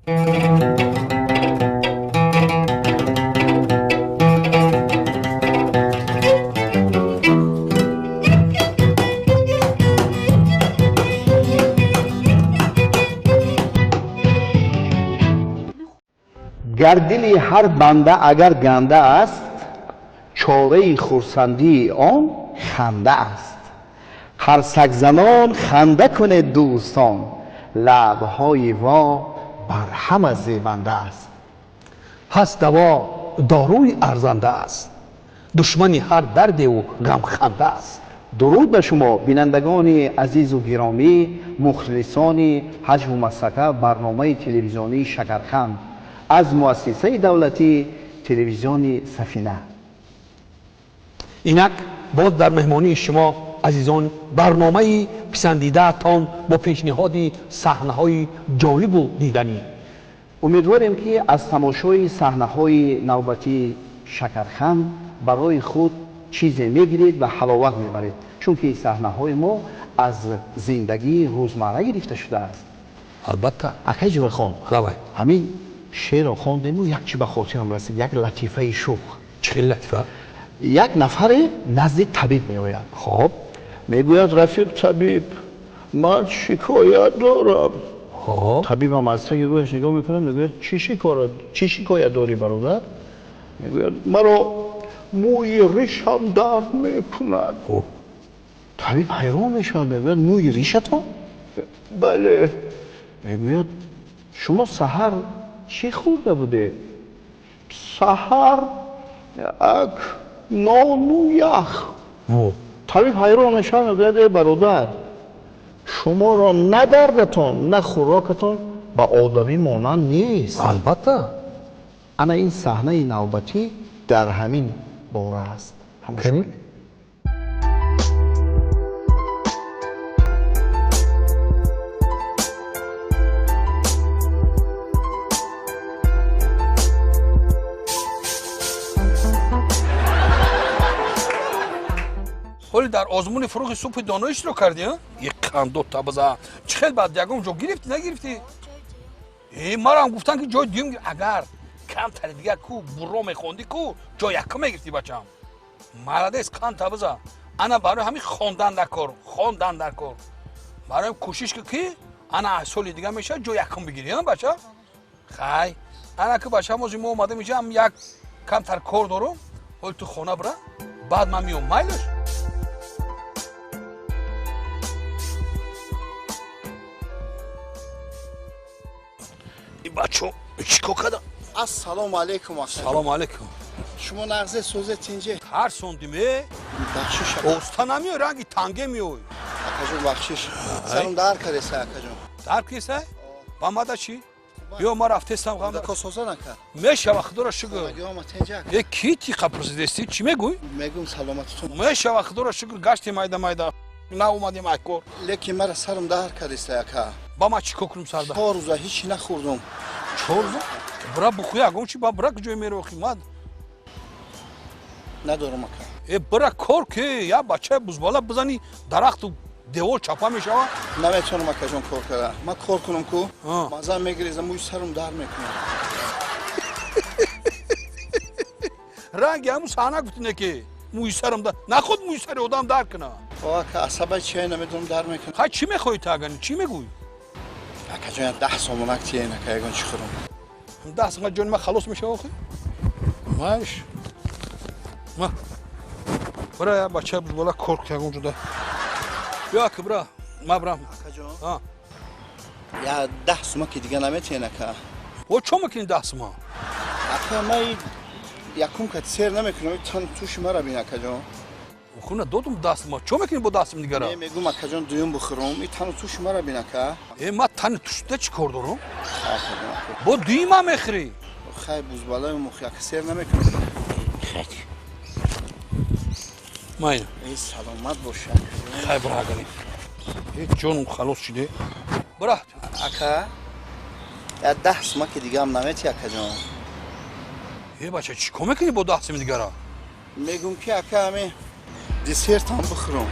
Гар дили ҳар банда агар ганда аст, чораи хурсандии он ханда аст. Қарсакзанон ханда кунед дӯстон, лабҳои во бар ҳама зебанда аст. Ҳаст даво доруи арзанда аст, душмани ҳар дардеву ғамханда аст. Дуруд ба шумо бинандагони азизу гиромӣ, мухлисони ҳаҷву масхара барномаи телевизионии Шакарханд аз муассисаи давлатии телевизиони Сафина. Инак боз дар меҳмонии шумо азизон барномаи писандидаатон бо пешниҳоди саҳнаҳои ҷолибу диданӣ. Умедворем, ки аз тамошои саҳнаҳои навбатии Шакарханд барои худ чизе мегиред ва ҳаловат мебаред, чунки саҳнаҳои мо аз зиндагии рӯзмарра гирифта шудааст. Албатта. Акай Ҷурайхон, давай. Ҳамин шеърро хондему як чи ба хотирам расид, як латифаи шӯх. Чӣ хел латифа? Як нафаре назди табиб меояд. Хоб. Мегӯяд: рафиқ табиб, ман шикоят дорам. Хоб. Табибам аз таги рӯяш нигоҳ мекунад, мегӯяд: чӣ шикоят дорӣ, бародар? Мегӯяд: маро мӯи ришам дард мекунад. Хоб. Табиб ҳайрон мешавад, мегӯяд: мӯи ришатон? Бале. Мегӯяд: шумо саҳар чӣ хӯрда будед? Саҳар як нону ях. Табиб ҳайрон мешавад, мегӯяд: э бародар, шуморо на дардатон, на хӯрокатон ба одамӣ монанд нест. Албатта. Ана ин саҳнаи навбатӣ дар ҳамин бора аст. Кани? Ҳоли дар озмуни фурӯғи субҳи доно иштирок кардӣ, а? Қандо табаза. Чӣ хел баъд ягон ҷо гирифтӣ, нагирифтӣ? Э, марам гуфтан, ки ҷои дуюм, агар камтари дигар ку бурро мехондӣ, ку ҷои якум мегирифтӣ, бачам. Молодец, қанд табаза. Ана барои ҳамин хондан дар кор, хондан дар кор. Барои кӯшиш ки ки ана аз соли дигар мешавад ҷои якум бигирӣ, а бача? Хай, ана ки бачам, ҳозир мо омадем инҷа, як камтар кор дорум. Ҳоли ту хона бира, баъд ман меом, майлаш? Бачо, чӣ кор кардам? Ассалому алайкум, ака. Салому алайкум. Шумо нағзе, сӯзе, тинҷе? Тарсондим, э? Бахшиш. Оста намеой, ранги танге меой. Акаҷон, бахшиш. Сарам дар кардеса, акаҷон. Дар кардеса? Ба мада чӣ? Биё, ма рафтестам ғам. Дако созан, ака. Мешава, худоро шукр. Хонагиҳома тинҷа, ака? Э, ки тиқа пурсидести? Чӣ мегӯй? Мегӯм, саломатитон. Мешава, худоро шукр, гаштем майда майда. Наомадем ай кор. Лекин мара сарам дар кардеса, ака. Ба ма чӣ кор кунам сарда? 4 рӯза ҳичи нахӯрдум. 4 рӯза? Бира бухӯ ягон чи, ба бира куҷое мерохӣ? Ман Надорам, ака. Э, бира кор ки, я бачаи бузбала бизани, дарахту девор чапа мешава. Наметавонам, акаҷон, кор карда. Ман кор кунам ку, А. маза мегирезам, мӯи сарам дар мекунам. Ранги ҳамун саҳна гуфтине ки мӯи сарам дар наход, мӯи сари одам дар куна. О, ака, асабай чия намедонам, дар мекунам. Хай, чӣ мехоҳӣ ту, агани чӣ мегӯй? Акаҷон, я 10 сомонак тиен, ака, ягон чӣ хӯрам. 10 сомон ҷони ман халос мешава охи? Маш ма, бира, я бачаи бузбала кор ки ягон ҷуда. Биё, ака, бира, ма бирам. Акаҷон, А. я 10 сомаки дига наметиен, ака? О, чо мекунӣ 10 сомон? Ака, ман якум кати сер намекунам, тан туши мара бин, акаҷон. Хуна додум 10 сомон, чо мекунӣ бо 10 сом дигара? Не, мегӯм, акаҷон, дуюм бихӯрам, и тану туши мара бин, ака. Э, ма тани тушида чӣ кор дорам? Акаҷон, ака. Бо дуюма мехӯрӣ. Хай, бузбалаи мухи, ака, сер намекунам. Майна. Эй, саломат боша. Хай, бира, агани. Э, ҷонум халос шиде, бира. Ака, я 10 сомаки дигаам намети, акаҷон? Э, бача, чӣ кор мекунӣ бо 10 сом дигара? Мегӯм ки, ака, ами десертам бихӯрам.